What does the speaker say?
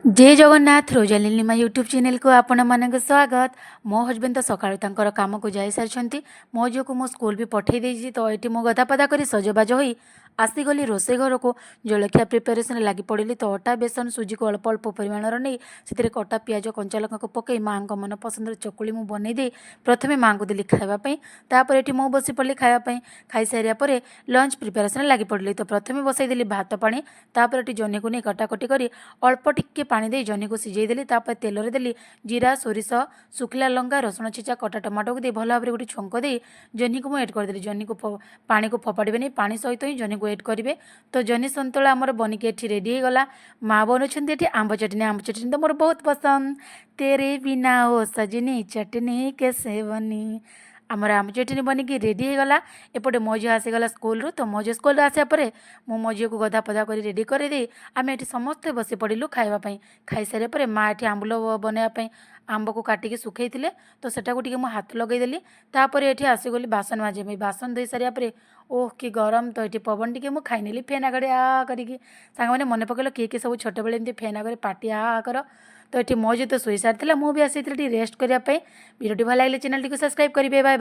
ଜୟ Jagannath, Rosalin Lima YouTube ଚ୍ୟାନେଲକୁ ଆପଣମାନଙ୍କୁ ସ୍ୱାଗତ। ମୋ ହଜବେଣ୍ଡ ତ ସକାଳୁ ତାଙ୍କର କାମକୁ ଯାଇସାରିଛନ୍ତି। ମୋ ଝିଅକୁ ମୁଁ ସ୍କୁଲ ବି ପଠାଇ ଦେଇଛି। ତ ଏଇଠି ମୁଁ ଗାଧାପାଧା କରି ସଜବାଜ ହୋଇ ଆସିଗଲି ରୋଷେଇ ଘରକୁ। ଜଳଖିଆ ପ୍ରିପାରେସନ୍ରେ ଲାଗି ପଡ଼ିଲି। ତ ଅଟା, ବେସନ, ସୁଜିକୁ ଅଳ୍ପ ଅଳ୍ପ ପରିମାଣର ନେଇ ସେଥିରେ କଟା ପିଆଜ, କଞ୍ଚା ଲଙ୍କାକୁ ପକାଇ ମାଆଙ୍କ ମନ ପସନ୍ଦର ଚକୁଳି ମୁଁ ବନେଇ ଦେଇ ପ୍ରଥମେ ମାଆଙ୍କୁ ଦେଲି ଖାଇବା ପାଇଁ। ତାପରେ ଏଠି ମୁଁ ବସି ପଡ଼ିଲି ଖାଇବା ପାଇଁ। ଖାଇସାରିବା ପରେ ଲଞ୍ଚ ପ୍ରିପାରେସନ୍ରେ ଲାଗି ପଡ଼ିଲି। ତ ପ୍ରଥମେ ବସାଇଦେଲି ଭାତ ପାଣି। ତାପରେ ଏଠି ଜହ୍ନିକୁ ନେଇ କଟାକଟି କରି ଅଳ୍ପ ଟିକେ ପାଣି ଦେଇ ଜହ୍ନିକୁ ସିଝେଇ ଦେଲି। ତାପରେ ତେଲରେ ଦେଲି ଜିରା, ସୋରିଷ, ଶୁଖିଲା ଲଙ୍କା, ରସୁଣ ଛେଚା, କଟା ଟମାଟୋକୁ ଦେଇ ଭଲ ଭାବରେ ଗୋଟେ ଛୁଙ୍କ ଦେଇ ଜହ୍ନିକୁ ମୁଁ ଏଡ଼୍ କରିଦେଲି। ଜହ୍ନିକୁ ପାଣିକୁ ଫୋପାଡ଼ିବେନି, ପାଣି ସହିତ ହିଁ ଜହ୍ନିକୁ ଏଡ଼୍ କରିବେ। ତ ଜହ୍ନି ସନ୍ତୁଳା ଆମର ବନିକି ଏଠି ରେଡ଼ି ହେଇଗଲା। ମା ବନଉଛନ୍ତି ଏଠି ଆମ୍ବ ଚଟଣି। ଆମ୍ବ ଚଟଣି ତ ମୋର ବହୁତ ପସନ୍ଦ। तेरे बिना ओ सजनी चटनी कैसे बनी। ଆମର ଆମ୍ବ ଚଟଣି ବନିକି ରେଡ଼ି ହେଇଗଲା। ଏପଟେ ମୋ ଝିଅ ଆସିଗଲା ସ୍କୁଲରୁ। ତ ମୋ ଝିଅ ସ୍କୁଲରୁ ଆସିବା ପରେ ମୁଁ ମୋ ଝିଅକୁ ଗାଧା ପାଧା କରି ରେଡ଼ି କରିଦେଇ ଆମେ ଏଠି ସମସ୍ତେ ବସି ପଡ଼ିଲୁ ଖାଇବା ପାଇଁ। ଖାଇସାରିବା ପରେ ମା ଏଠି ଆମ୍ବୁଲ ବନେଇବା ପାଇଁ ଆମ୍ବକୁ କାଟିକି ଶୁଖେଇଥିଲେ, ତ ସେଟାକୁ ଟିକେ ମୁଁ ହାତ ଲଗେଇଦେଲି। ତାପରେ ଏଠି ଆସିଗଲି ବାସନ ମାଜିବା ପାଇଁ। ବାସନ ଧୋଇ ସାରିବା ପରେ, ଓହ କି ଗରମ! ତ ଏଠି ପବନ ଟିକେ ମୁଁ ଖାଇନେଲି ଫ୍ୟାନ୍ ଆଗରେ ଆ କରିକି। ସାଙ୍ଗମାନେ, ମନେ ପକେଇଲ, କିଏ କିଏ ସବୁ ଛୋଟବେଳେ ଏମିତି ଫ୍ୟାନ୍ ଆଗରେ ପାଟି ଆ ଆ କର? ତ ଏଠି ମୋ ଝିଅ ତ ଶୋଇ ସାରିଥିଲା, ମୁଁ ବି ଆସିଥିଲି ଟିକେ ରେଷ୍ଟ କରିବା ପାଇଁ। ଭିଡ଼ିଓଟି ଭଲ ଲାଗିଲେ ଚ୍ୟାନେଲଟିକୁ ସବସ୍କ୍ରାଇବ୍ କରିବେ। ବାଏ।